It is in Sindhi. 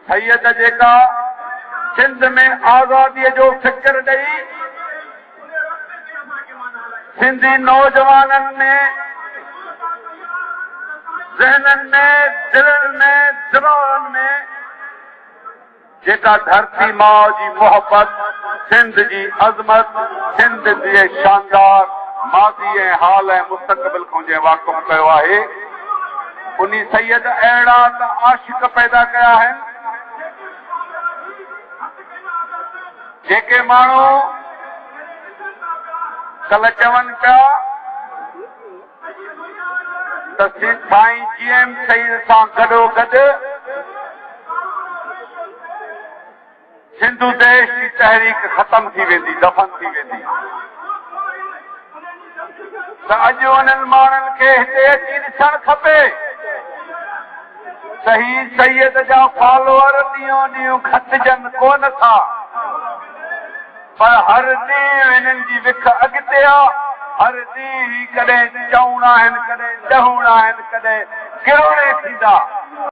سيد جيڪا سنڌ ۾ آزاديء جو فڪر ڏئي سنڌي نوجوانن ۾ ذهنن ۾ دلن ۾ دماغن ۾ جيڪا ڌرتي ماء جي محبت، سنڌ جي عظمت، سنڌ جي شاندار ماضي ۽ حال ۽ مستقبل کان جنهن واقف ڪيو آهي، انهي سيد اهڙا ته عاشق پيدا ڪيا آهن، جيڪي ماڻهو ڪلهه چون پيا ته سائين جي ايم سيد سان گڏوگڏ سنڌو ديش جي تحريڪ ختم ٿي ويندي، دفن ٿي ويندي ته اڄ انهن ماڻهن کي هتي اچي ڏسڻ کپي ته هي سيد جا فالوئر ڏينهون ڏينهن گهٽجن ڪونه ٿا پر هر ڏينهن هنن جي وک اڳتي آ، هر ڏينهن هي ڪڏهن چئوڻ آهن، ڪڏهن ڏهوڻ آهن، ڪڏهن ڪروڙين ٿيندا.